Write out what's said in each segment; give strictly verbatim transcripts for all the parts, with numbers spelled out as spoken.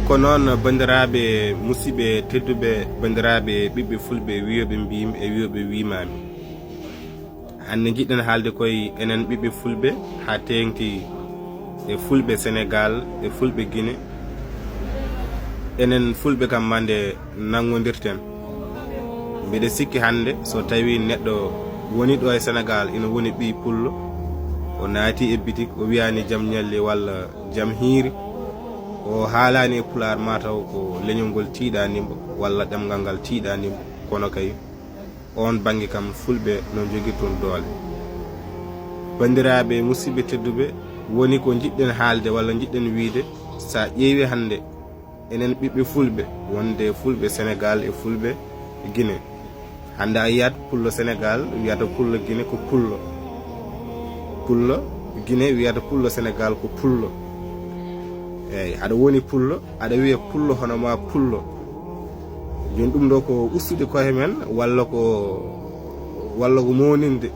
Ko noon, banndiraaɓe musidɓe tedduɓe, banndiraaɓe ɓiɓɓe fulɓe, wiyooɓe mbiimi e wiyooɓe wiimaami. Hannde njiɗɗen haalde koye enen ɓiɓɓe fulɓe, haa teeŋti e fulɓe Senegaal e fulɓe Gine. Enen fulɓe kam, maa nde nanngondirten. Mbiɗa sikki hannde so tawii neɗɗo woni ɗo e Senegaal, ina woni ɓiy pullo, o naati e bitik, o wiyaani jam ñalli walla jam hiiri, o haalaani e pulaar, maa taw ko leñol ngol tiiɗaani mo walla ɗemngal ngal tiiɗaani mo. Kono kay, oon bannge kam, fulɓe no njogirton doole. Banndiraaɓe musidɓe tedduɓe, woni ko njiɗɗen haalde walla njiɗɗen wiyde, so a ƴeewi hannde enen ɓiɓɓe fulɓe, wonde fulɓe Senegaal e fulɓe Gine. Hannde a yiyat pullo Senegaal wiyata pullo Gine ko pullo. Pullo Gine wiyata pullo Senegaal ko pullo. Eeyi, aɗa woni pullo, aɗa wiya pullo hono ma pullo. Jooni ɗum ɗo ko ustude koye men walla ko, walla ko mooninde?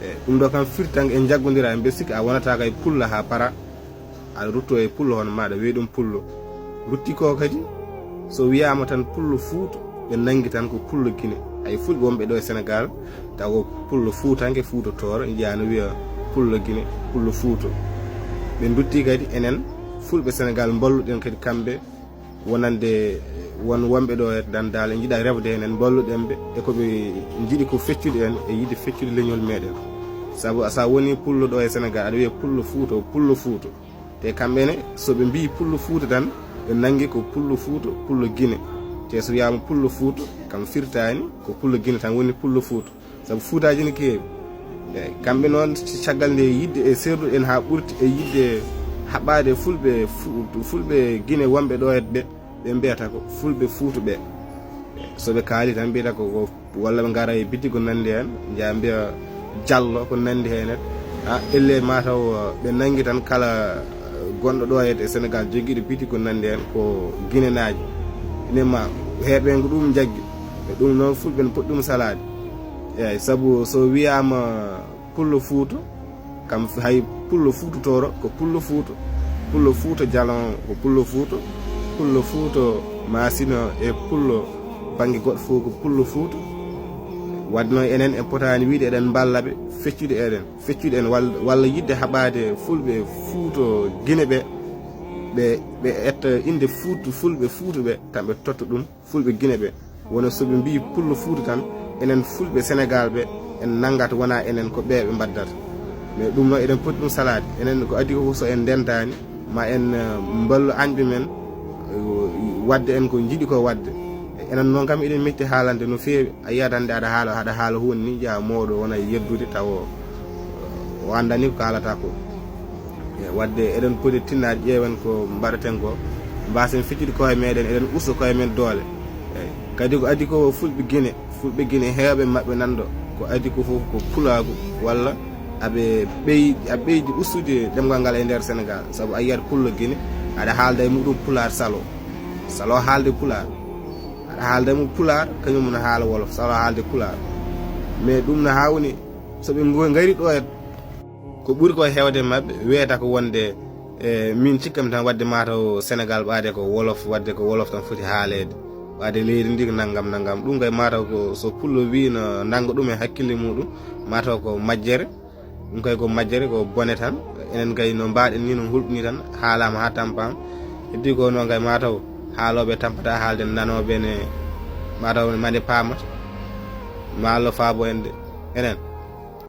Eeyi, ɗum ɗo kam firti tan en njaggondiraa, mbiɗa sikki a wonata kay pullo haa para. Aɗa rutto e pullo hono ma, aɗa wiya ɗum pullo. Rutti ko kadi, so wiyaama tan pullo Fuuta, ɓe nanngi tan ko pullo Gine. Hay fulɓe wonɓe ɗo e Senegaal, taw ko pullo fuutanke, Fuuta Tooro, njiyaa no wiya pullo Gine, pullo Fuuta. Ɓe ndutti kadi enen fulɓe Senegaal, mballuɗen kadi kamɓe, wonande won wonɓe ɗo e Danndaal, e njiɗa refde heen, en mballuɗen ɓe e ko ɓe njiɗi ko feccude en e yiɗde feccude leñol meɗen. Sabu so a woni pullo ɗo e Senegaal, aɗa wiya pullo Fuuta, pullo Fuuta. Te kamɓe ne, so ɓe mbii pullo Fuuta tan, ɓe nanngi ko pullo Fuuta, pullo Gine. Te so wiyaama pullo Fuuta, kam firtaani ko pullo Gine tan woni pullo Fuuta. Sabu Fuutaaji ne keewi. Eeyi, kamɓe noon, caggal nde yiɗde e seerduɗen haa ɓurti e yiɗde haɓaade fulɓe Fu-, fulɓe Gine wonɓe ɗo e ɓe, ɓe mbiyata ko fulɓe Fuuta ɓe. So ɓe kaali tan mbiyata ko, ko walla ɓe ngara e bitik ko nanndi heen, njaha mbiya Jallo ko nanndi heen. A, ellee maa taw, uh, ɓe nanngi tan kala, uh, gonɗo ɗo e Senegaal jogiiɗo bitik ko nanndi heen ko Ginenaaji. Ene ma heeɓe ko ɗum njaggi. E ɗum noon fulɓe ne poti ɗum salaade. Eeyi, sabu so wiyaama pullo Fuuta, kam hay pullo Fuuta Tooro ko pullo Fuuta. Pullo Fuuta Jalon ko pullo Fuuta. Pullo Fuuta Maasina e pullo bannge goɗɗo fof ko pullo Fuuta. Wadde noon enen en potaani wiyde eɗen mballa ɓe, feccude eɗen, feccude en walla, walla yiɗde haɓaade fulɓe Fuuta Gine ɓe, ɓe, ɓe etta innde Fuuta, fulɓe Fuuta ɓe, tan ɓe totta ɗum fulɓe Gine ɓe. Wona so ɓe mbii pullo Fuuta tan, enen fulɓe Senegaal ɓe, en nanngata wona enen ko ɓe ɓe mbaddata. Mais ɗum noon eɗen poti ɗum salaade. Enen ko adii ko fof so en ndentaani, ma en, eh, mballu añɓe men, eh, waɗde en ko njiɗi ko waɗde. Enen noon kam eɗen metti haalande no feewi. A yiyat hannde aɗa haala, aɗa haala huunde ni, njiyaa mawɗo wona e yeddude tawa o anndani ko kaalata ko. E, wadde eɗen poti tinnaade, ƴeewen ko mbaɗaten ko, mbaasen feccude koye meɗen, eɗen usta koye men doole. Eyi, kadi ko adii ko fulɓe Gine, fulɓe Gine heewɓe maɓɓe nanɗo, ko adii ko fof ko pulaagu, walla aɓe ɓey-, aɓe ɓeydi ustude ɗemngal ngal e nder Senegaal. Sabu a yiyat pullo Gine, aɗa haalda e muɗum pulaar salo. Salo haalde pulaar. Aɗa haalda e mum pulaar, kañum ne haala wolof, salo haalde pulaar. Mais ɗum no haa woni, so ɓe ngo-, ngari ɗo e ko ɓuri ko heewde maɓɓe, wiyata ko wonde, e, min cikkam tan wadde mataw Senegaal ɓaade ko wolof, wadde ko wolof tan foti haaleede. Ɓaade leydi ndi ko nanngam, nanngam. Ɗum kay mataw ko so pullo wii no nannga ɗum e hakkille muɗum, mataw ko majjere. Ɗum kay ko majjere, ko bone tan. Enen kay no mbaɗen ni, no hulɓini tan, haalaama haa tampaama. Heddi ko noon kay mataw haalooɓe tampata haalde, nanooɓe ne mataw mande paamata. Maalo faabo en de. Enen.